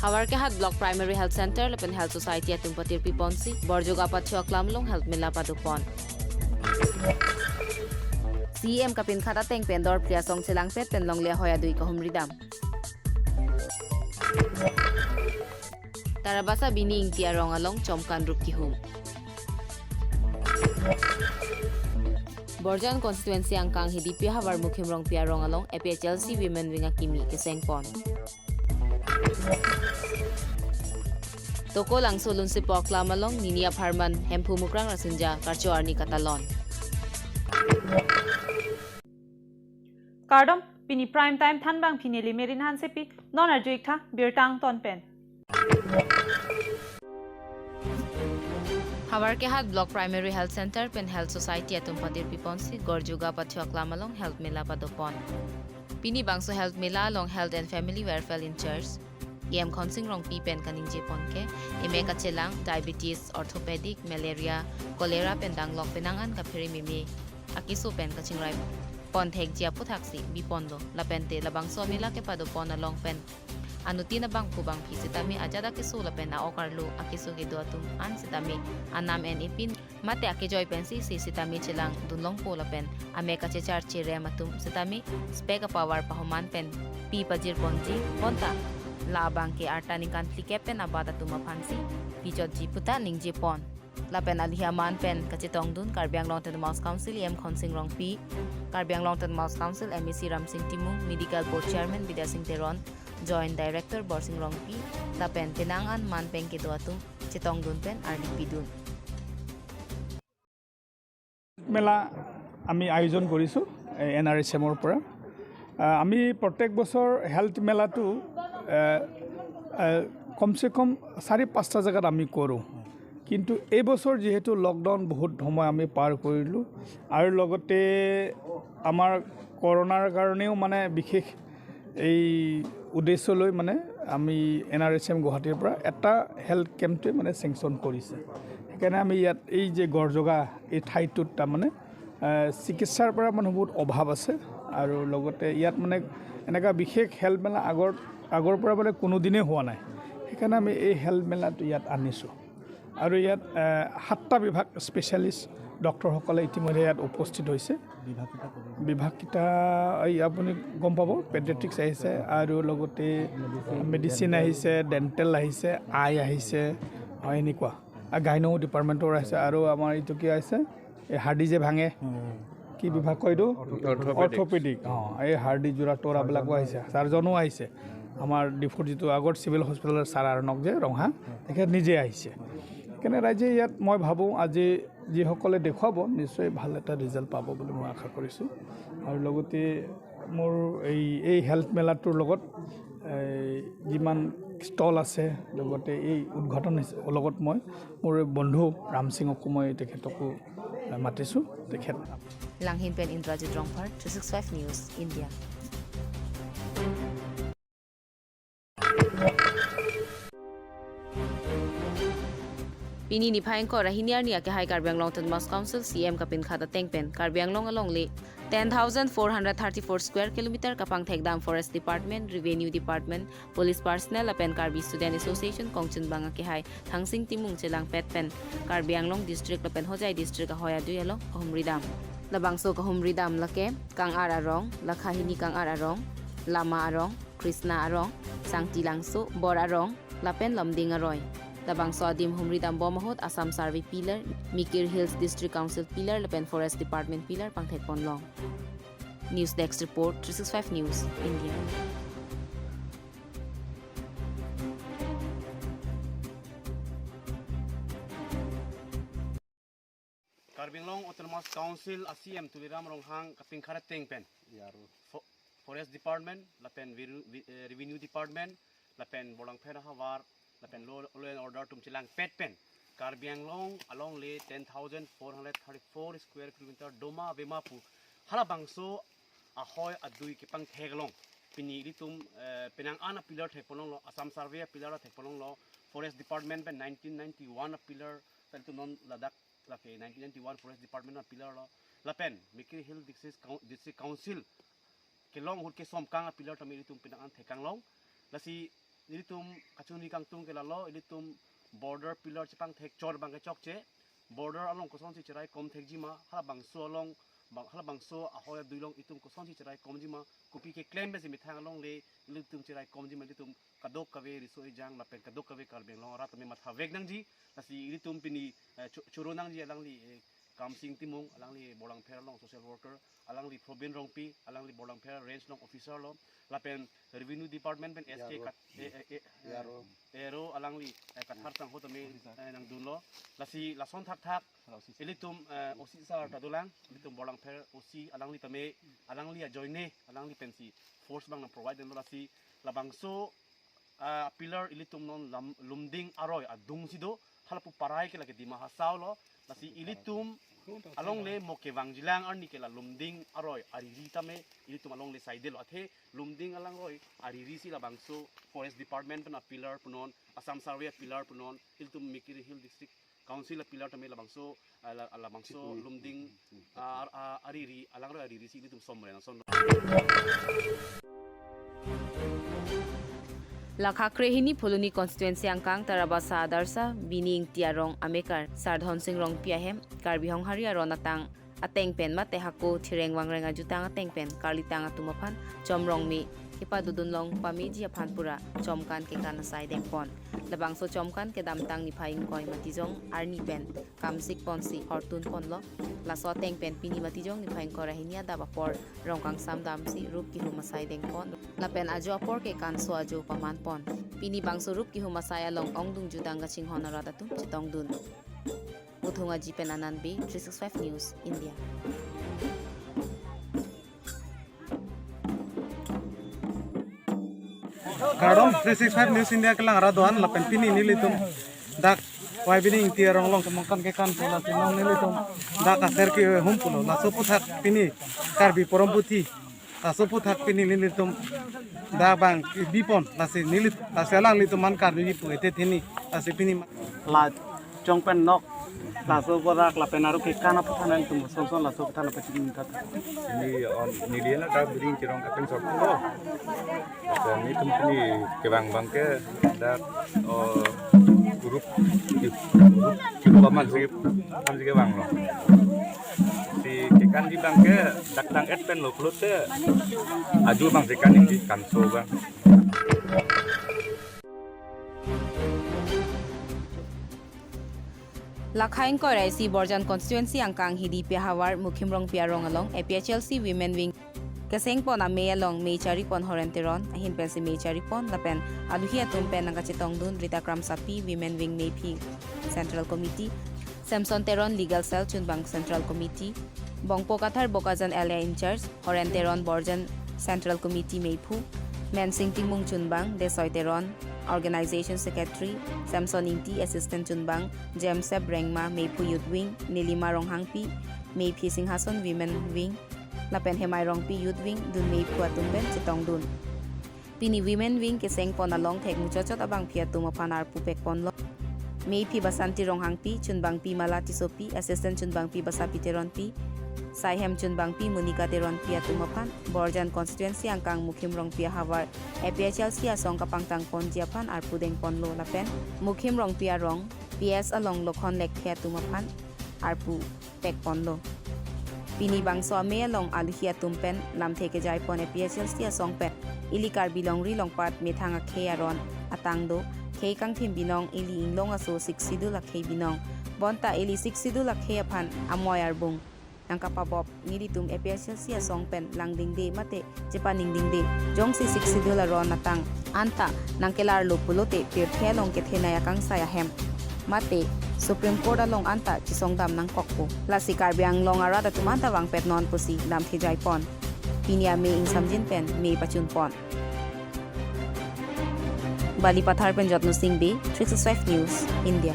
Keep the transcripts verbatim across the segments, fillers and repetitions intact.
Havarkehat Block Primary Health Center lapen Health Society atum patirpi ponsi Borjoga Pathu Aklam along Health Mela padopon. C E M kapinkhat ateng pen dorphli asong chelangpet pen longle ahoi adui kahumridam. Tarabasa Bini Ingti arong along chomkan rup kihum. Borjan constituency angkang Hidipi havar Mukhim Rongpi arong along A P H L C Women Wing akimi kesengpon. Tokolangso Lunsipo Aklam along Nini apharman Hemphu Mukrang Rasinja karcho arni katalon. Kardom, pini prime time thanbang pini Limerin Hansepi, non arju-ik tha birta angton pen. Havarkehat Block Primary Health Center pen Health Society atum patirpi ponsi Borjoga Pathu Aklam along Health Mela padopon. Pini bangso Health Mela along Health and Family Welfare in Charge E M Khonsing Rongpi pen kaningje pon ke, eme kachelang, diabetes, orthopedic, malaria, cholera pen danglok penang an kaphere meme akeso pen kachingrai pon thekji aputhaksi biponlo. Lapen te labangso amela kepadopon along pen anuttin abangphu bangphi sitame ajat akeso lapen a-ok arlo akeso kedo atum an sitame anam en-epin mate akejoi pensi isi sitame chelang dunlongpo lapen amek kachechar cherem atum sitame spec apower pahoman pen pi pajir ponji bonta la abangke arta ningkan phlikep pen abat atum aphansi pi chotji puta ningje pon. Lapen alihi aman pen kachetongdun Karbi Anglong Autonomous Council E M Khonsing Rongpi, Karbi Anglong Autonomous Council M A C Ramsing Timung, Medical Board Chairman Bidya Sing Teron, Joint Director Borsing Rongpi, lapen penang an man pen kedo atum chetongdun pen arlipidun. মেলা আমি আয়োজন কৰিছোঁ N R H এমৰ পৰা। আহ, আমি প্ৰত্যেক বছৰ হেল্থ মেলাটো আহ, আহ, কমচে কম চাৰি পাঁচটা জেগাত আমি কৰোঁ, কিন্তু এই বছৰ যিহেতু লকডাউন বহুত সময় আমি পাৰ কৰিলোঁ আৰু লগতে আমাৰ কৰোণাৰ কাৰণেও মানে বিশেষ এই উদ্দেশ্য লৈ মানে আমি এন আৰ এইচ এম গুৱাহাটীৰ পৰা এটা হেল্থ কেম্পটোৱে মানে চেংচন কৰিছে। সেইকাৰণে আমি ইয়াত এই যে গড়জগা এই ঠাইটোত তাৰমানে আহ, চিকিৎসাৰ পৰা মানুহ বহুত অভাৱ আছে আৰু লগতে ইয়াত মানে এনেকুৱা বিশেষ হেল্থ মেলা আগৰ আগৰ পৰা মানে কোনোদিনেই হোৱা নাই। সেইকাৰণে আমি এই হেল্থ মেলাটো ইয়াত আনিছোঁ আৰু ইয়াত আহ, সাতটা বিভাগ স্পেচিয়েলিষ্ট ডক্টৰসকলে ইতিমধ্যে ইয়াত উপস্থিত হৈছে। বিভাগকেইটা এই আপুনি গম পাব, পেডিয়াট্ৰিক্স আহিছে আৰু লগতে মেডিচিন আহিছে, ডেণ্টেল আহিছে, আই আহিছে, হয় এনেকুৱা। গাইনো ডিপাৰ্টমেণ্টৰ আহিছে আৰু আমাৰ এইটো কি আহিছে, এই হাৰ্ডি যে ভাঙে, কি বিভাগ কয় এইটো? অৰ্থপেডিক। অ, এই হাৰ্ডি জোৰা তৰাবিলাকো আহিছে, চাৰ্জনো আহিছে। আমাৰ ডিফুৰ যিটো আগৰ চিভিল হস্পিটেলৰ ছাৰ আৰ্ণৱ যে ৰংহা, তেখেত নিজে আহিছে। সেইকাৰণে ৰাইজে ইয়াত মই ভাবোঁ আজি যিসকলে দেখুৱাব নিশ্চয় ভাল এটা ৰিজাল্ট পাব বুলি মই আশা কৰিছোঁ। আৰু লগতে মোৰ এই এই হেল্থ মেলাটোৰ লগত এই যিমান ষ্টল আছে, লগতে এই উদ্ঘাটন হিচ- লগত মই মোৰ বন্ধু ৰাম সিঙকো মই তেখেতকো মাতিছোঁ। তেখেত Langhin pen Indrajit Rongphar, three six five News, India. Pini niphai ingkoi ra hini arni akehai Karbi Anglong Autonomous Council C E M kapinkhat ateng pen Karbi Anglong alongle ten thousand four hundred thirty-four square kilometer kapangthekdam Forest Department, Revenue Department, Police Personnel lapen Karbi Student Association kongchunbang akehai Thangsing Timung chelangpet pen Karbi Anglong District lapen Hojai District ahoi adui along kahumridam. Labangso kahumridam lake Kang-ar arong, Lakhahini Kang-ar arong, Lama arong, Krishna arong, Sangti Langso, Bor arong, lapen Lumding aroi. Labangso adim humridam bom ahut Assam Survey Pillar, Mikir Hills District Council Pillar lapen Forest Department Pillar pangthekponlong. News Desk Report, three six five News, India. Karbi Anglong Autonomous Council a C M Tuliram Ronghang kapinkhat ateng pen Fo- Forest Department lapen Viru- Vi- eh, Revenue Department lapen Borlangpher havar lapen law, law and order atum chelangpet pen Karbi Anglong alongle ten thousand four hundred thirty-four square kilometer doma avema pu halabangso ahoi adui kepangthek along pini ilitum eh, penang an a pillar thekponlonglo, Assam Survey a pillar thekponlonglo, Forest Department pen nineteen ninety-one a pillar pen ilitum non ladak lake nineteen ninety-one Forest Department a pillar lo. Lapen Mikir Hill District Coun- District Council kelong ahut kesom kang a pillar tame ilitum penang an thekanglong. Lasi Ilitum kachingri kangtung ke lalo, ilitum border pillar chepangthek chot abang ke chokche, border along kosonsi cherai kom thekji ma, halabangso along, bang, halabangso ahoi adui along itum kosonsi cherai komji ma, kopi keklem pensi methang alongle ilitum cherai komji ma, ilitum kadokave riso ejang lapen kadokave Karbi Anglong arat tame matha vek nangji. Lasi ilitum pini, eh, chu-, choro nangji alangli, eh, Kamsing Timung, alangli Borlangpher along social worker, alangli Probin Rongpi, alangli Borlangpher range along officer lo, lapen revenue department pen S K A R O. Kat-, eh, eh, eh, A R O. A R O alangli, eh, Kathar Sangho tame, eh, nangdunlo. Lasi lason thakthak, ilitum, eh, O C sir ta dolang, ilitum Borlangpher O C alangli tame, alangli ajoine, alangli pensi force abang nang provide dunlo, lasi labangso, ah, pillar ilitum non lam, Lumding aroi adungsi do, halapu parai ke lake Dima Hasao lo, lasi ilitum alongle mo kevangjilang arni ke la Lumding aroi ariri tame ilitum alongle saidelo, athe Lumding alangroi aririsi labangso forest department pen a pillar punon, Assam Survey a pillar punon, ilitum Mikiri Hill District Council a pillar tame labangso, ah, la, labangso Lumding, ah, ah, ariri, alangroi aririsi ilitum somren ason. Lakha krehini Phuloni constituency angkang Tarabasa Adarsha Bini Ingti arong amekar Sar Dhonsing Rongpi ahem Karbi Honghari aron atang ateng pen mate hako thireng vangreng ajutang ateng pen karlitang atum aphan chomrong me kepadodun long pameji aphan pura chomkan kekan asai dengpon. Labangso chomkan kedamtang niphai ingkoi matijong arni pen kamsik ponsi hortun ponlo. Laso ateng pen pini matijong niphai ingkoi ra hini adap apor rong kangsam damsi rup kihum asai dengpon. Lapen ajo apor ke kanso ajo pamanpon. Pini bangso rup kihum asai along ongdung jutang kachinghon arat atum chetongdun. Uthung Aji pen Anand Bey, three six five News, India. Kardom, three six five News India kelang arat do-an lapen pini nelitum dak Y Bini Ingti arong along kemangkan kekan pulo, si non nelitum dak aser kehum pulo. Laso aphuthak pini Karbi porom puthi, laso aphuthak pini nelitum dak bang bipon, lasi nelit, lasi alanglitum man karbi pu ete thini, lasi pini ma- la chong pen nok, laso borak lapen aro kekan aphuthak nangtum son son laso aphuthak nangpachini tha. Ini on neli la dak biring chirong kapeng sok ko. Lapen nelitum pini kevang abang ke dak, oh, grup, grup, grup paman si, paman si kevanglo. Si kekanji abang ke dak tang-et pen lo pulote ajo abang si kan nangji kanso abang. Lakha ingkoi ra isi Borjan constituency angkang Hidipi ahavar Mukhim Rongpi arong along A P H L C Women Wing kesengpon amei along mei charipon Horen Teron ahin pensi mei charipon lapen aluhi atum pen nangkachetongdun Rita Kramsapi Women Wing meiphi Central Committee, Samson Teron Legal Cell chunbang Central Committee, Bongpo Kathar Bokajan area in charge, Horen Teron Borjan Central Committee meiphu, Mensing Timung chunbang, Desoi Teron Organization Secretary, Samson Ingti Assistant chunbang, Jemsep Rengma meiphu Youth Wing, Nilima Ronghangpi meiphi Singhason Women Wing, lapen Hemai Rongpi Youth Wing dun meiphu atum pen chetongdun. Pini Women Wing kesengpon along thek muchotchot abangpi atum aphan arpu pekponlo. Meiphi Basanti Ronghangpi, chunbangpi Mala Tissopi, assistant chunbangpi Basapi Teronpi, saihem chunbangpi Monica Teronpi atum aphan Borjan constituency angkang Mukhim Rongpi ahavar A P H L C asong kapangtangponji aphan arpu dengponlo lapen Mukhim Rongpi arong P S along Lokhon Lekthe atum aphan arpu pekponlo. Pini bangso amei along aluhi atum pen lamthe kejaipon A P H L C asong pen ili Karbi longri longpat methang akhei aron atang do, khei kangthim binong ili inglong aso Sixth Schedule akhei binong. Bonta ili Sixth Schedule akhei aphan amoi arbung nangkapabop nelitum A P H L C asong pen langdingde mate chepaningdingde. Jongsi Sixth Schedule aron atang anta nangkelarlo pulote pirthe along kethenei akangsai ahem mate Supreme Court along anta chesongdam nangkokpo. Lasi Karbi Anglong arat atum anta vangpet non pusi lamthe jaipon. Pini amei ingsamjin pen mei pachunpon. Balipathar pen Jotno Singh Bey, three six five News, India.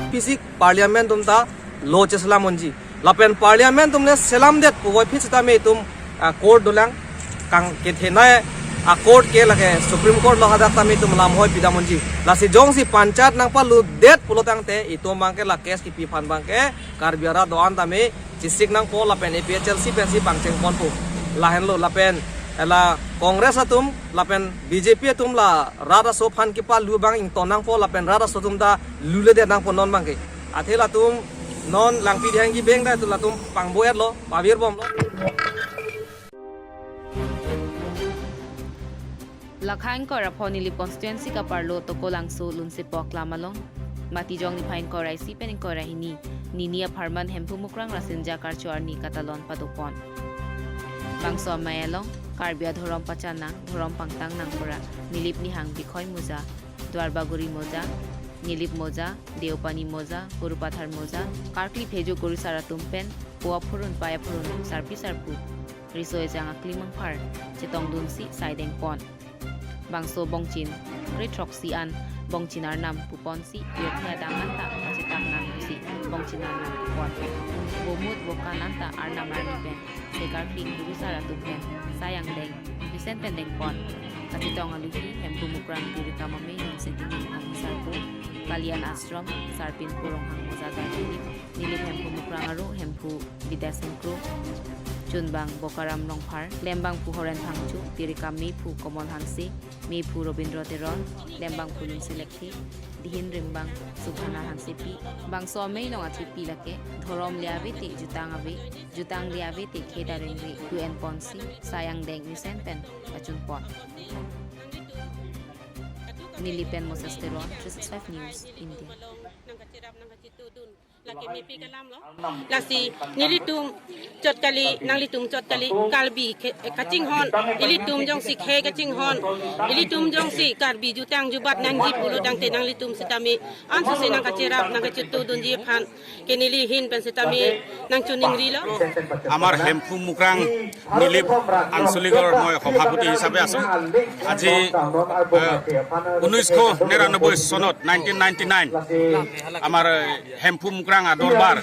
Pisik parliament atum ta law cheselam unji. Lapen parliament atum le selamdet puvoiphit sitame itum, ah, court dolang kang kethenei, ah, court ke lake Supreme Court lo hadak tame itum lamhoi pidam unji. Lasi jongsi panchayat nangpaludet pulo tangte itum abangke la case kipi aphan abangke Karbi arat do-an tame chesik nangpo lapen A P H L C pensi pangchengponpo. Lahenlo lapen la Congress atum lapen B J P atum la rat aso aphan kepalu abang ington nangpo lapen rat aso atum ta luledet nangpo non abangke. Athe latum non Langpiding kibeng ta latum pangbo-etlo, pavirbomlo. Lakha ingkoi ra pho Nilip constituency kaparlo Tokolangso Lunsepok lam along Matijong niphai ingkoi ra isi pen ingkoi ra hini, nini apharman Hemphu Mukrang Rasinja karcho arni katalon padopon. Bangso amei along Karbi adhorom pachanang, dhorom pangtangnang pura Nilip Nihang Bikhoi Moja, Duarbagori Moja, Nilip Moja, Deopani Moja, Gurupathar Moja, karkli phejo kurusar atum pen po aphurun, pai aphurun, sarpi sarpo, riso ejang akli mangphar chetongdunsi saidengpon. Bangso bongchin kre throksi an bongchin arnam puponsi, pirthe adang anta kachetak nangsi bongchin arnam pupon. Bomut bokan anta arnam arni pen sekarkli kurusar atum pen sai angdeng mesen pen dengpon. Kachetong aluhi Hemphu Mukrang Tirikam Amei Nunse Timung Ahisarpo, Kalyan Ashram, Sarpinpur Ronghang Moja Darjeeling, Nilip Hemphu Mukrang Aro Hemphu Bidya Sing Kro, Chunbang Bokaram Rongphar, Klembangphu Horen Phangcho, Tirikam Mephu Komol Hanse, Mephu Robindro Teron, Klembangphu Lunsi Lekthe, Dihin Rimbang Subhana Hansepi. Bangso amei along athepi lake, dhorom le ave te jutang ave, jutang le ave te kheda ringre, tu enponsi sai angdeng mesen pen kachunpon. Nilip pen Moses Teron, three six five News, India. Lake mepi kalam lo. Lasi nelitum chot kali, nanglitum chot kali, Karbi ke-, kachinghon, ilitum jongsi khei kachinghon, ilitum jongsi Karbi jutang jubat nangji pulo tangte nanglitum sitame ansusi nangkacherap nangkachetudunji aphan ke neli ahin pen sitame nangchoningrilo. Amar Hemphu Mukrang Nilip আঞ্চলিকৰ মই সভাপতি হিচাপে আছো। আজি, এ, ঊনৈছশ নিৰান্নব্বৈ চনত, nineteen ninety nine, আমাৰ, এ, হেম্ফু মুক্ৰাং আদৰবাৰ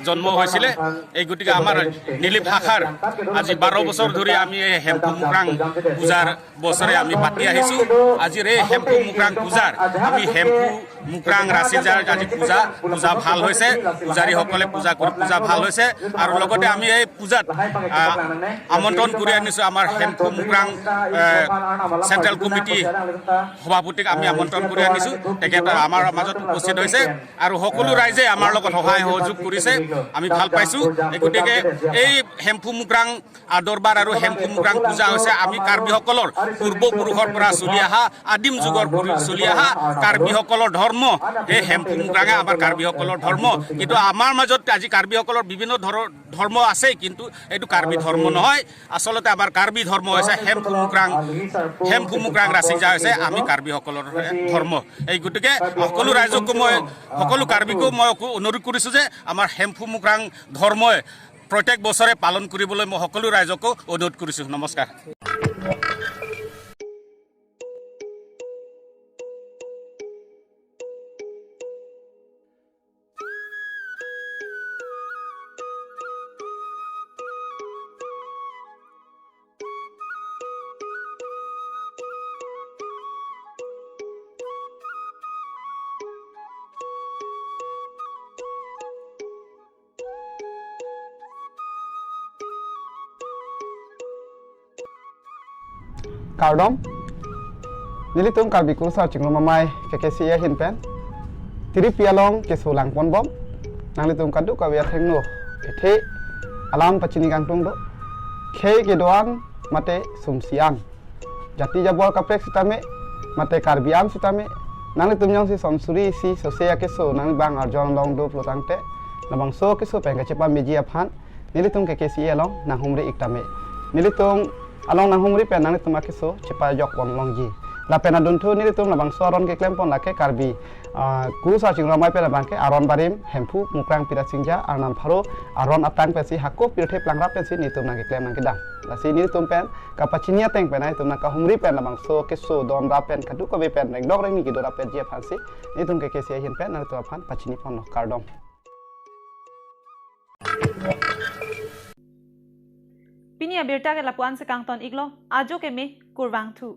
জন্ম হৈছিলে। এই গতিকে আমাৰ নিলিপ শাখাৰ আজি বাৰ বছৰ ধৰি আমি এই হেম্ফু মুক্ৰাং পূজাৰ বছৰে আমি পাতি আহিছো। আজিৰ এই হেম্ফু মুক্ৰাং পূজাৰ আমি হেম্ফু মুক্ৰাং ৰাছিজাৰ আজি পূজা, পূজা ভাল হৈছে, পূজাৰীসকলে পূজা কৰি পূজা ভাল হৈছে। আৰু লগতে আমি এই পূজাত, আহ, আমন্ত্ৰণ কৰি আনিছো আমাৰ হেম্ফু মুক্ৰাং, এ, চেণ্ট্ৰেল কমিটি সভাপতিক আমি আমন্ত্ৰণ কৰি আনিছো। তেখেত আমাৰ মাজত উপস্থিত হৈছে আৰু সকলো ৰাইজে আমাৰ লগত সহায় সহযোগ কৰিছে, আমি ভাল পাইছো। এই গতিকে এই হেম্ফু মুক্ৰাং আদৰবাৰ আৰু হেম্ফু মুক্ৰাং পূজা হৈছে আমি কাৰ্বিসকলৰ পূৰ্বপুৰুষৰ পৰা চলি অহা, আদিম যুগৰ পৰি চলি অহা কাৰ্বিসকলৰ ধৰ্ম। এই হেম্ফু মুক্ৰাঙে আমাৰ কাৰ্বিসকলৰ ধৰ্ম। কিন্তু আমাৰ মাজত আজি কাৰ্বিসকলৰ বিভিন্ন ধৰ-, ধৰ্ম আছে, কিন্তু এইটো কাৰ্বি ধৰ্ম নহয়। আচলতে আমাৰ কাৰ্বি ধৰ্ম হৈছে হেম্ফু মুক্ৰাং, হেম্ফু মুক্ৰাং ৰাছিজা হৈছে আমি কাৰ্বিসকলৰ ধৰ্ম। এই গতিকে সকলো ৰাইজকো মই, সকলো কাৰ্বিকো মই অনুৰোধ কৰিছো যে আমাৰ হেম্ফু মুক্ৰাং ধৰ্মই প্ৰত্যেক বছৰে পালন কৰিবলৈ মই সকলো ৰাইজকো অনুৰোধ কৰিছো। নমস্কাৰ। Kardom, nelitum Karbi Kurusar Chingrum Amei K K C A ahin pen tiripi along keso langponbom, nanglitum kadokave athengno kethe alam pachini kangtung do, khei kedo-an mate sumsi an, jati jabor kaprek sitame, mate Karbi an sitame, nanglitum jongsi son suri isi sose akeso nanglibang arjon long do pulo tangte, labangso keso pen kachepameji aphan nelitum K K C A along nanghumri ik tame. Nelitum along nanghumri pen nanglitum akeso chepajokpon longji. Lapen adunthu nelitum labangso aron keklempon lake Karbi, ah, Kurusar Chingrum Amei pen labangke aron barim Hemphu Mukrang Pirasingja arnam pharo aron atang pensi hako pirthe plangrap pensi nelitum nangkeklem nangkedam. Lasi nelitum pen kapachini ateng pen nelitum nangkahumri pen labangso keso don rap pen kadokave pen rengdok rengni kedo rap penji aphansi nelitum K K C A ahin pen nelitum aphan pachiniponlo, kardom. Pini abirta ke lapu-an si kangton iklo, ajo keme, kurvangthu.